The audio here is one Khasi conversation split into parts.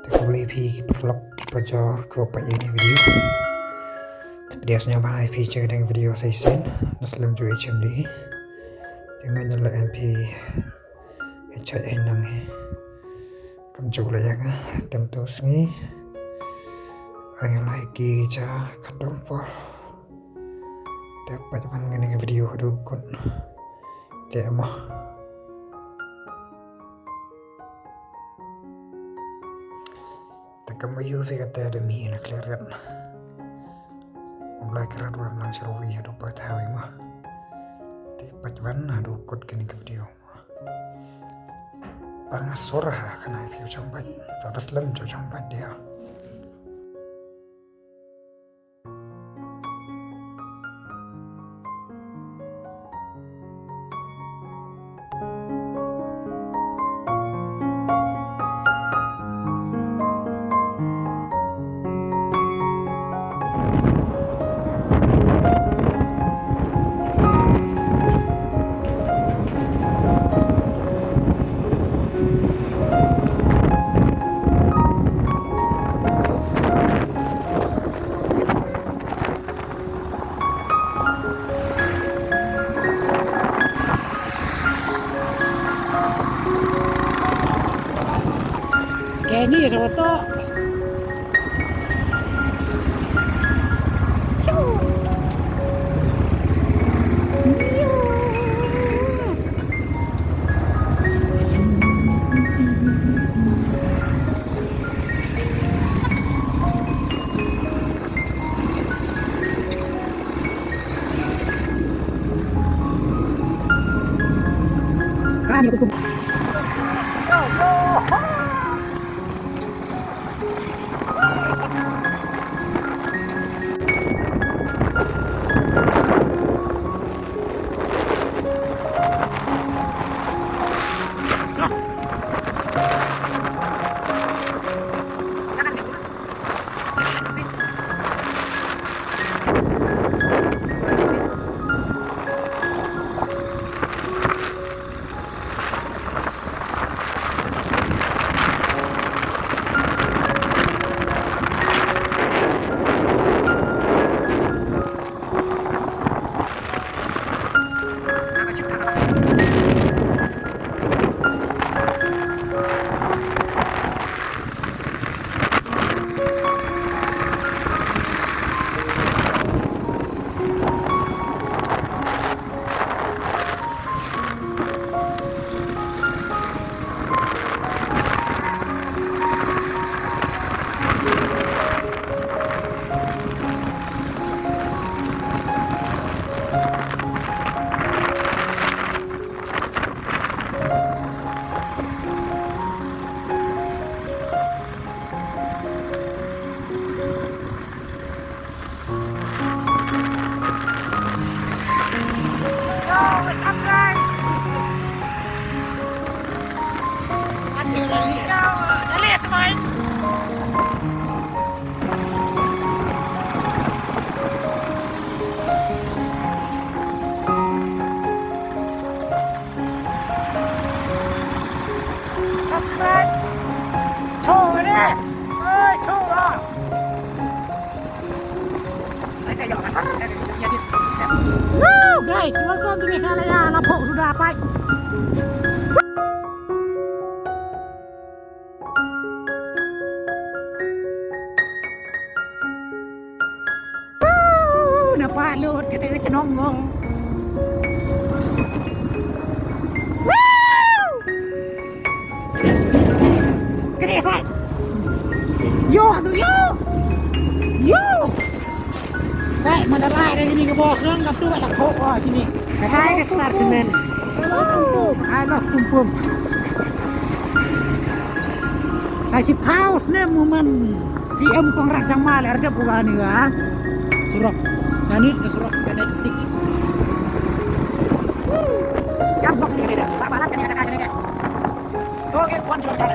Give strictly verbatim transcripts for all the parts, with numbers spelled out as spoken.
Te khublei phi ki paralok ki parajor kiba peit ïa kane ka video. Te pdiang sngewbha ïa phi sha kane ka video sa shisien. Nda slem jong i chim di. Te nga ñiewleh em phi. Ïa chait ïa nang hi. Kam juk leh ïa nga. Tem tu sngi. Ang ïa lai ki cha ka dong pol. Te peit ban kane ka video haduh kut. Te mo. Te kam ïoh phi kata da mi na clear gat. Ym lai clear gat wan lang syrwi haduh pat hawi mo. Te peit ban haduh kut kane ka video. Ba nga sur ha kane ka video chong peit. Te da slem chong peit dia. Kenny sa to. Yo, what's up, guys? Dah late, teman. Subscribe. Chong ni. Oi, chong ah. Woo, guys, welcome to Meghalaya. Lapok sudah dapat. Woo, nampak lut kata chenong ngong. Woo! Kena sai. Yo tu yo. Yo. Baik, mana dah lai dah sini ke bawah sekarang, dah tu lah kok wah sini. Hai ke star semen. I love Tumpum. Sa shiphew snem u mon C M Conrad Sangma la ardep u kane ka surok. Kane ka surok ka next six. Kam bok ni ka dei. Ba balat kane ka jaka sini ka. Ko ke kwan jong ka.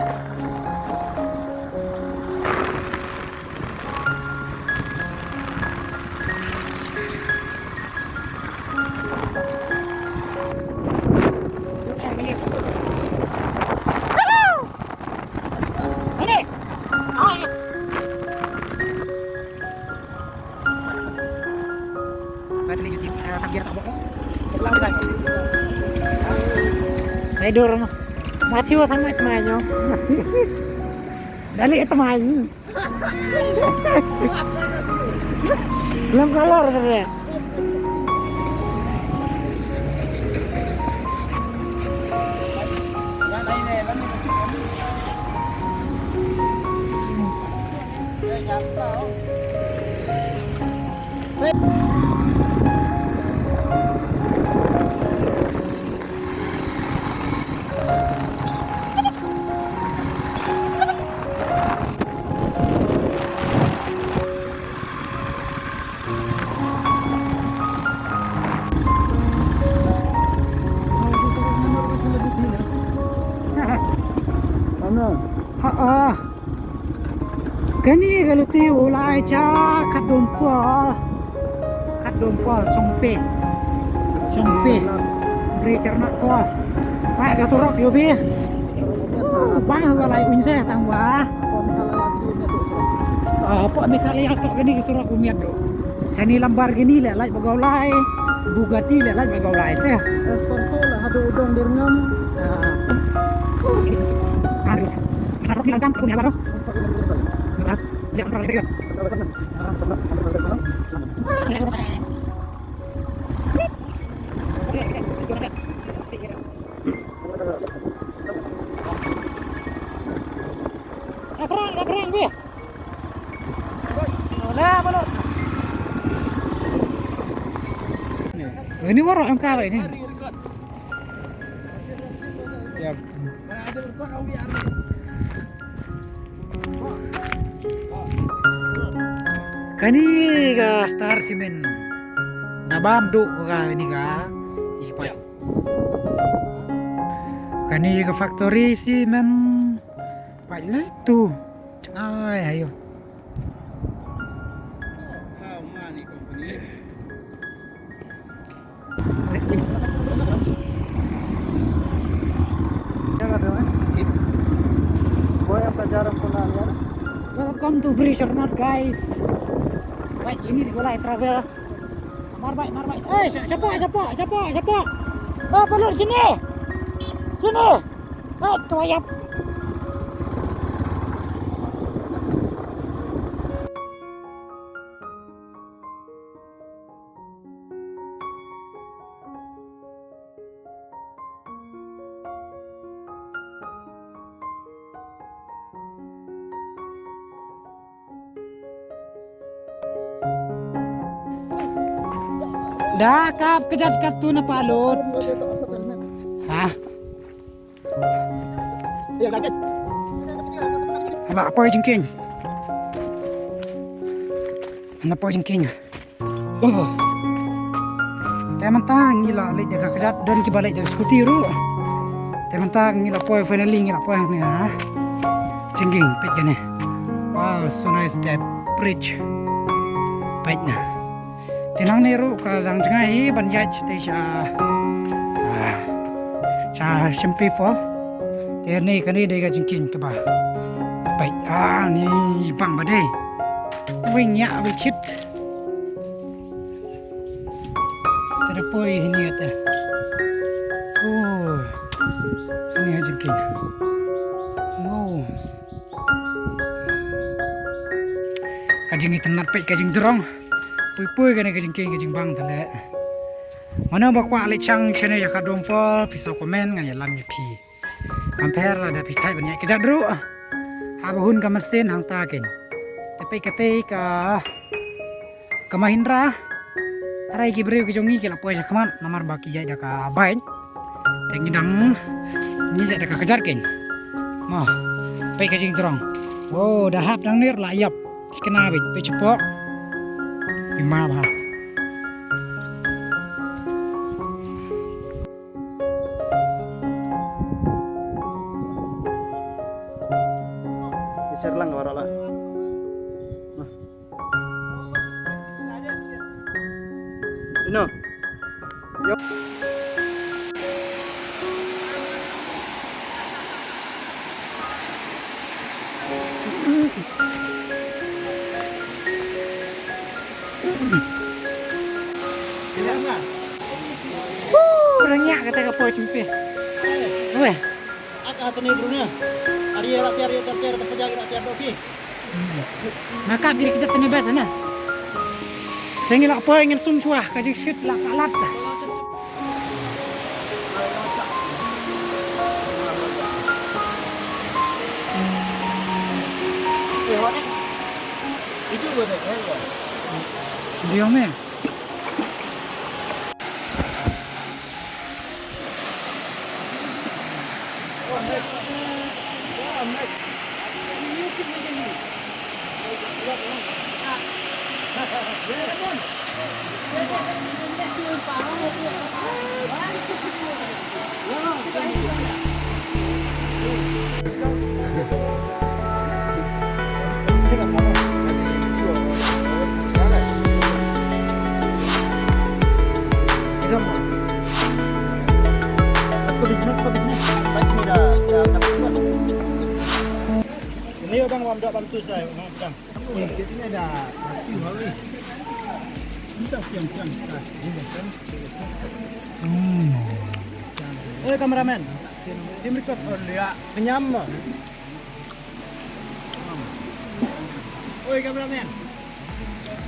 Ini. Dur ma. Matthew tang mai tmai nyo. Dali tmai. Lam kalor kare. Ha, ah. Kane ka luti u lai cha Khatdum Fall. Khatdum Fall, Chongpe. Chongpe. Bri Chernat Fall. Ai ka surok yo bi. Bang ka lai un se tang wa. Ah, pok Meghalaya to kane ka surok u miat do. Chani lambar gini le lai ba gau lai. Bugatti le lai ba gau lai se. Espresso le hadu udong dir ngam. Ah. Aris. Sarok ni langkam punya baru. Labrang, labrang, weh. Wala, balot. Ini warok yang kawai ni. Ya. Kani ka Star Cement. Na bam duk ka kani ka. Ipai. Kani ka factory cement. Pai lai tu. Jangai ayo. Welcome to Bri Chernat, guys. Bai, sini di gulai travel. Mar bai, mar bai. Eh, siapa, siapa, siapa, siapa? Oh, pelur sini. Sini. Eh, tuayap. Da kap kejat katun apa lut. Ha. Hala poi jingkieng. Hala poi jingkieng. Oh. Te mynta ngi la leit da ka kjat, don kiba leit da ka scooty ruh. Te mynta ngi la poi, finally ngi la poi hangne ha. Jingkieng, peit kane. Wow, so nice, the bridge. Peit na. Te nangne ruh ka dang jngai hi ban ïaid te sha, ah, sha Shimpi Fall. Te ne kane dei ka jingkieng kaba. Peit, ah, ni bang ba dei. Wing ïa, wing chit. Te da poi hynne te. Oh. Hynne ha jingkieng. Wow. Ka jingitynnat peit ka jingdrong. Pui pui kane ka jingkieng ka jingbang te leh. Mano ba kwah leit shang shane ïa ka Khatdum Fall, phi sa comment ngan ïalam ïa phi. Kam pher lada phi thait ban ïaid kjat ruh. Haba hun ka mynsiem hangta keiñ. Te peit katei ka, ka Mahindra. Tharai ki briew ki jong ngi ki la poi shakhmat namar ba ki ïaid da ka bike. Te ngi dang, ngi ïaid da ka kjat keiñ. Mo. Peit ka jingdrong. Wow, da hap dang ner la ïap. Thikna beit, peit shapoh. Ima bha. Share lang ka baroh lah. Nah. Ino. Yo. Woo, rengyak kata ka poi Chimpi. Weh. Ak ah tene bruna. Ari rak tiar, ari rak tiar, rak tiar, rak tiar, rak tiar, rak tiar. Na kap diri kita tene bas na. Tengi lak poi ngin sum shuwa ka jing shit lak alat. Dia meh. Ini orang bang dah bantu saya, orang bang. Ini ada mati hari. Minta siang-siang. Hmm. Oi, kameramen. Tim record. Oh, dia kenyam. Oi, kameramen.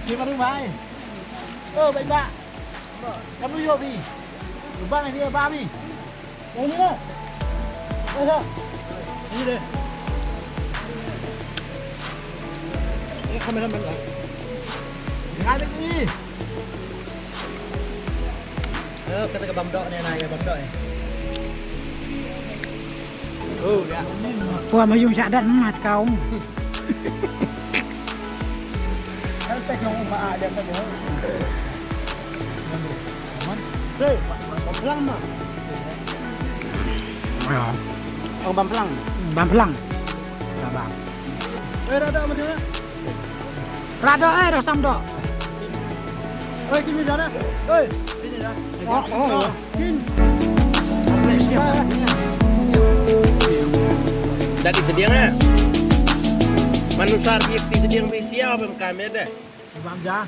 Siapa tu, bai? Oh, bai, ba. Kamu yo bi. Lubang dia, ba bi. Ini lah. Eh, ha. Ini deh. Eh, kameramen lah. Jangan lagi. Oh, kata ka bam dok ni, na, ka bam dok ni. Oh, ya. Wah, mayung syak dat, hmm, macam kau. Kan tak kau mak ada kan. Hei, bam pelang mah. Ya. Oh, bam pelang. Bam pelang. Ya, bang. Eh, rada macam mana? Rada, eh, rasam dok. Oi, kini jana. Oi, kini jana. Oh, oh. Kin. Dah di sediang, eh. Manusia di sediang, siapa yang kami ada? Bang ja.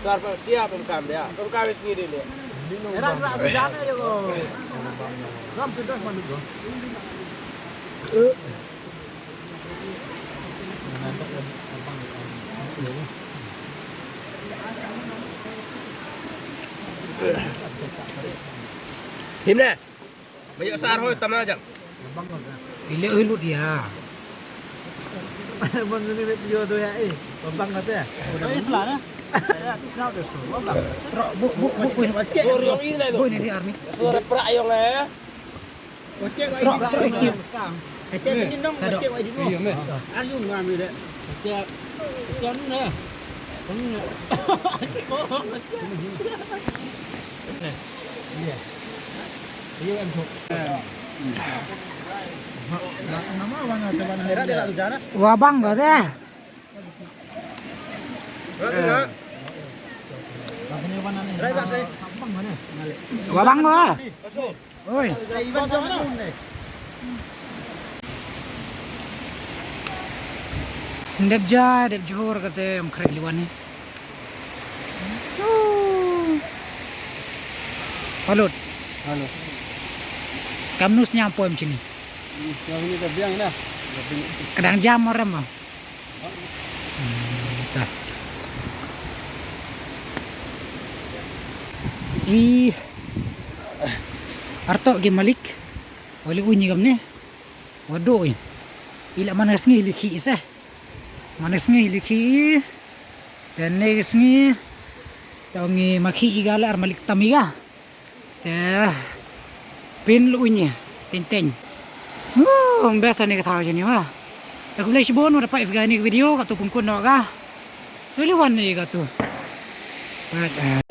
Sar pa siap pemkam dia. Pemkam is ngidi dia. Era gerak tu jana je ko. Ram tu das mandu ko. Himne. Banyak sar hoi tama jang. Ile oi lut ya. Bang ni video tu ya eh. Bang kata ya. Oh, Islam ya. Ya, tu kenal dia suruh. Bang. Bro, bu bu bu bu. Suruh yang ini lo. Bu ni di army. Suruh prak yang eh. Bro, bro, ini. Kecil ni dong, kecil wajib. Iya, meh. Ayu ngam ni dek. Kecil, kecil ni ya. Ini. Iya. Iya, em, Cok. Wah, bang, kata. Wah, bang, wah. Oi. Dep ja, dep johor kata em khrek liwan ni. Palut. Halo. Kamnu sñiaw poi em chini. Ini dah biang dah. Ka dang jam o rem ba. Hmm, ta. I arto ki malik. Wali unyi kamne. Wado i. Ila mana sngi li khi isa. Mana sngi li khi. Tene sngi. Tau ngi makhi iga la ar malik tam iga. Te pynlut ïa teng teng. Woo, best ani ka thaw jani wa. Te khublei shibun wa da peit ïa kane ka video, katto pynkhun noh ka. To li wan ïa katto. Bye.